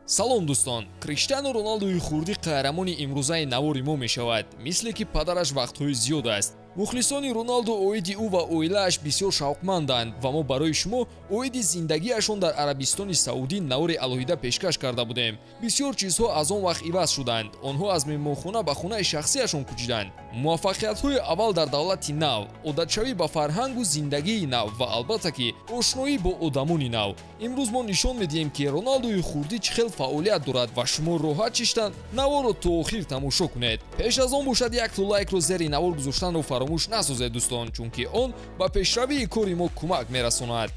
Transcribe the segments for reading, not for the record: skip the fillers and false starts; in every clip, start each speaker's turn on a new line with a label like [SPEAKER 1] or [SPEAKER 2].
[SPEAKER 1] Салом дӯстон, Криштиану Роналдуи хурдӣ қаҳрамони имрӯзаи навори мо мешавад, мисле ки падараш вақтҳои зиёд аст. Мухлисони Роналду оиди ӯ ва оилааш бисёр шавқманданд ва мо барои шумо оиди зиндагиашон дар Арабистони Саудӣ навори алоҳида пешкаш карда будем. Бисёр чизҳо аз он вақт иваз шуданд. Онҳо аз меҳмонхона ба хонаи шахсиашон кӯчиданд. Муваффақиятҳои аввал дар давлати нав, одатшавӣ ба фарҳангу зиндагии нав ва албатта ки ошноӣ бо одамони нав. Имрӯз мо нишон медиҳем, ки Роналдуи хурдӣ чӣ хел фаъолият дорад ва шумо роҳат чиштан наворро то охир тамошо кунед. Пеш аз он бошад, якто лайкро зери навор гузоштанро фаромӯш насозед дӯстон, чунки он ба пешравии кори мо кӯмак мерасонад.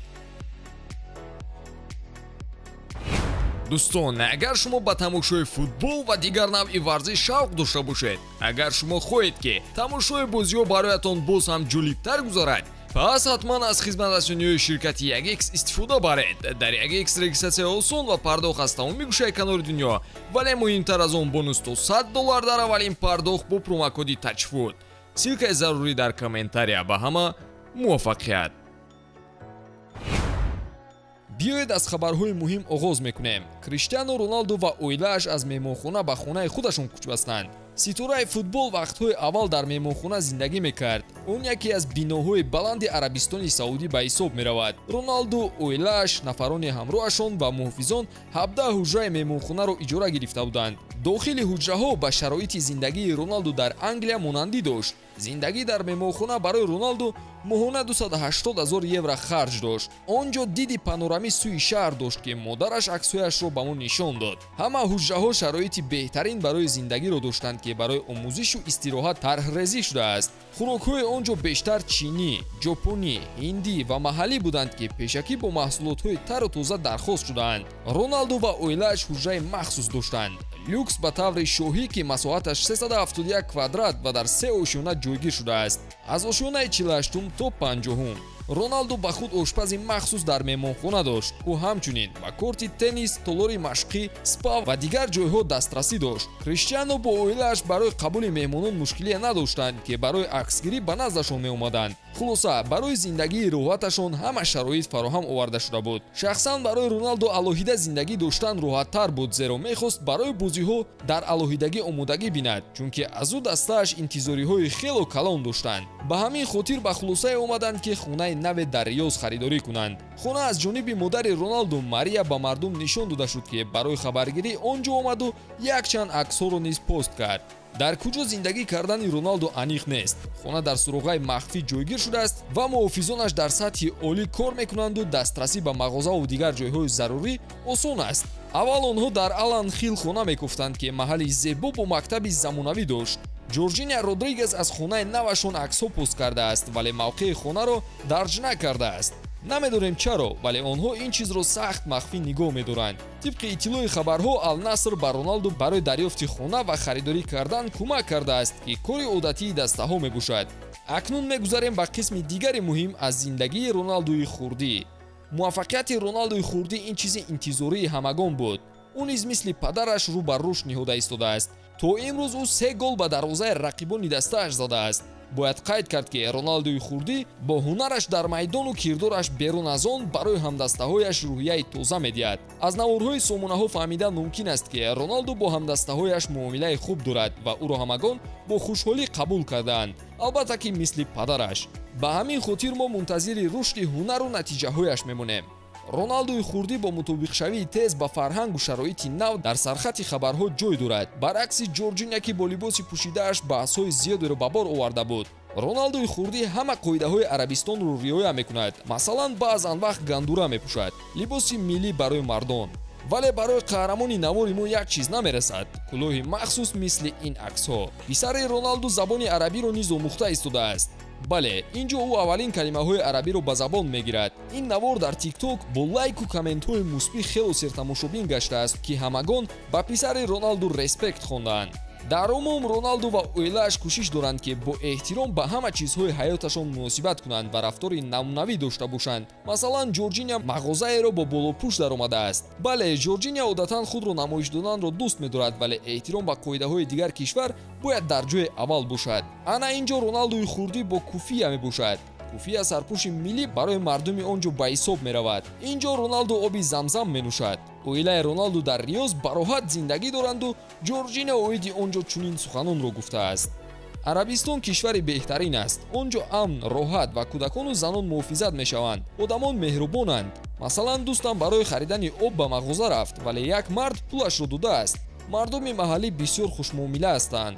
[SPEAKER 1] Дӯстон, агар шумо ба тамошои футбол ва дигар навъи варзиш шавқ дошта бошед, агар шумо хоҳед, ки тамошои бозиҳо бароятон боз ҳам ҷолибтар гузарад, пас ҳатман аз хизматрасониҳои ширкати 1X истифода баред. Дар 1X регистратсия осон ва пардохт аз тамоми гӯшаи канори дунё, вале муҳимтар аз он бонус то $100 дар аввалин пардохт бо промокоди TAJFOOT. Ссылкаи зарурӣ дар комментария. Ба ҳама муваффақият! Биёед аз хабарҳои муҳим оғоз мекунем. Криштиану Роналду ва оилааш аз меҳмонхона ба хонаи худашон кӯч бастанд. Ситораи футбол вақтҳои аввал дар меҳмонхона зиндагӣ мекард. Он яке аз биноҳои баланди Арабистони Саудӣ ба ҳисоб меравад. Роналду, оилааш, нафарони ҳамроҳашон ва муҳофизон 17 ҳуҷраи меҳмонхонаро иҷора гирифта буданд. Дохили ҳуҷраҳо ба шароити зиндагии Роналду дар Англия монандӣ дошт. Зиндагӣ дар меҳмонхона барои Роналду моҳона 280 000 евро харҷ дошт. Он ҷо диди панорамӣ сӯи шаҳр дошт, ки модараш аксҳояшро ба мо нишон дод. Ҳама ҳуҷраҳо шароити беҳтарин барои зиндагиро доштанд, ки барои омӯзишу истироҳат тарҳрезӣ шудааст. Хӯрокҳои он ҷо бештар чинӣ, ҷопонӣ, ҳиндӣ ва маҳаллӣ буданд, ки пешакӣ бо маҳсулотҳои тару тоза дархост шудаанд. Роналду ва оилааш ҳуҷраи махсус доштанд. Люкс ба таври шоҳӣ, ки масоҳаташ 371 квадрат ва дар 3 ошёна ҷойгир шудааст, аз ошёнаи 48 то 50. Роналду ба худ ошпази махсус дар меҳмонхона дошт. Ӯ ҳамчунин ба корти теннис, толори машқӣ, спа ва дигар ҷойҳо дастрасӣ дошт. Криштиану бо оилааш барои қабули меҳмонон мушкилие надоштанд, ки барои аксгирӣ ба наздашон меомаданд. Хулоса, барои зиндагии роҳаташон ҳама шароит фароҳам оварда шуда буд. Шахсан барои Роналду алоҳида зиндагӣ доштан роҳаттар буд, зеро мехост барои бозиҳо дар алоҳидагӣ омодагӣ бинад, чунки аз ӯ дастааш интизориҳои хело калон доштанд. Ба ҳамин хотир ба хулосае омаданд, ки хонаи наве дар Риёз харидорӣ кунанд. Хона аз ҷониби модари Роналду Мария ба мардум нишон дода шуд, ки барои хабаргирӣ он ҷо омаду якчанд аксҳоро низ пост кард. Дар куҷо зиндагӣ кардани Роналду аниқ нест. Хона дар суроғаи махфӣ ҷойгир шудааст ва муҳофизонаш дар сатҳи олӣ кор мекунанду дастрасӣ ба мағозаву дигар ҷойҳои зарурӣ осон аст. Аввал онҳо дар Алан Хилл хона мекуфтанд, ки маҳалли зебо бо мактаби замонавӣ дошт. Ҷорҷиния Родригес аз хонаи навашон аксҳо пост кардааст, вале мавқеи хонаро дарҷ накардааст. Намедонем чаро, вале онҳо ин чизро сахт махфӣ нигоҳ медоранд. Тибқи иттилои хабарҳо, Ал-Наср ба Роналду барои дарёфти хона ва харидорӣ кардан кӯмак кардааст, ки кори одатии дастаҳо мебошад. Акнун мегузарем ба қисми дигари муҳим аз зиндагии Роналдуи хурдӣ. Муваффақияти Роналдуи хурдӣ ин чизи интизории ҳамагон буд. Ӯ низ мисли падараш рӯ ба рушд ниҳода истодааст. То имрӯз ӯ 3 гол ба дарвозаи рақибони дастааш задааст. Бояд қайд кард, ки Роналдуи хурдӣ бо ҳунараш дар майдону кирдораш берун аз он барои ҳамдастаҳояш рӯҳияи тоза медиҳад. Аз наворҳои сомонаҳо фаҳмидан мумкин аст, ки Роналду бо ҳамдастаҳояш муомилаи хуб дорад ва ӯро ҳамагон бо хушҳолӣ қабул кардаанд, албатта ки мисли падараш. Ба ҳамин хотир мо мунтазири рушди ҳунару натиҷаҳояш мемонем. Роналдуи хурдӣ бо мутобиқшавии тез ба фарҳангу шароити нав дар сархати хабарҳо ҷой дорад. Баръакси Ҷорҷиния, ки бо либоси пӯшидааш баҳсҳои зиёдеро ба бор оварда буд. Роналдуи хурдӣ ҳама қоидаҳои Арабистонро риоя мекунад. Масалан, баъзан вақт гандура мепӯшад, либоси миллӣ барои мардон. Вале барои қаҳрамони навори мо як чиз намерасад: кулоҳи махсус мисли ин аксҳо. Писари Роналду забони арабиро низ омӯхта истодааст. Бале, ин ҷо ӯ аввалин калимаҳои арабиро ба забон мегирад. Ин навор дар TikTok бо лайку комментҳои мусбӣ хело сертамошобин гаштааст, ки ҳамагон ба писари Роналду респект хондаанд. Дар умум Роналду ва оилааш кӯшиш доранд, ки бо эҳтиром ба ҳама чизҳои ҳаёташон муносибат кунанд ва рафтори намунавӣ дошта бошанд. Масалан, Ҷорҷиния мағозаеро бо болопӯш даромадааст. Бале, Ҷорҷиния одатан худро намоиш доданро дӯст медорад, вале эҳтиром ба қоидаҳои дигар кишвар бояд дар ҷои аввал бошад. Ана ин ҷо Роналдуи хурдӣ бо куфия мебошад. Куфия сарпӯши миллӣ барои мардуми он ҷо ба ҳисоб меравад. Ин ҷо Роналду оби Замзам менӯшад. Оилаи Роналду дар Риёз бароҳат зиндагӣ доранду Ҷорҷина оиди он ҷо чунин суханонро гуфтааст. Арабистон кишвари беҳтарин аст. Он ҷо амн, роҳат ва кӯдакону занон муҳофизат мешаванд. Одамон меҳрубонанд. Масалан, дӯстам барои харидани об ба мағоза рафт, вале як мард пулашро додааст. Мардуми маҳаллӣ бисёр хушмуомила ҳастанд.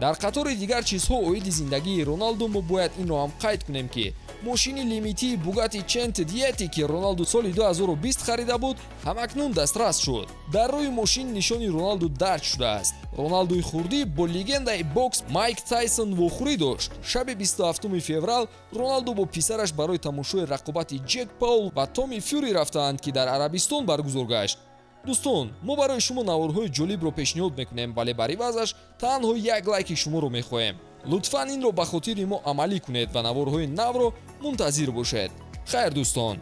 [SPEAKER 1] Дар қатори дигар чизҳо оиди зиндагии Роналду мо бояд инро ҳам қайд кунем, ки мошини лимитии Бугати Чентдиети, ки Роналду соли 2020 харида буд, ҳамакнун дастрас шуд. Дар рӯи мошин нишони Роналду дарҷ шудааст. Роналдуи хурдӣ бо легендаи бокс Майк Тайсон вохӯрӣ дошт. Шаби 27 феврал Роналду бо писараш барои тамошои рақобати Ҷек Паул ва Томи Фюри рафтаанд, ки дар Арабистон баргузор гашт. Дӯстон, мо барои шумо наворҳои ҷолибро пешниҳод мекунем, вале бар ивазаш танҳо як лайки шуморо мехоҳем. Лутфан инро ба хотири мо амалӣ кунед ва наворҳои навро мунтазир бошед. Хайр, дӯстон.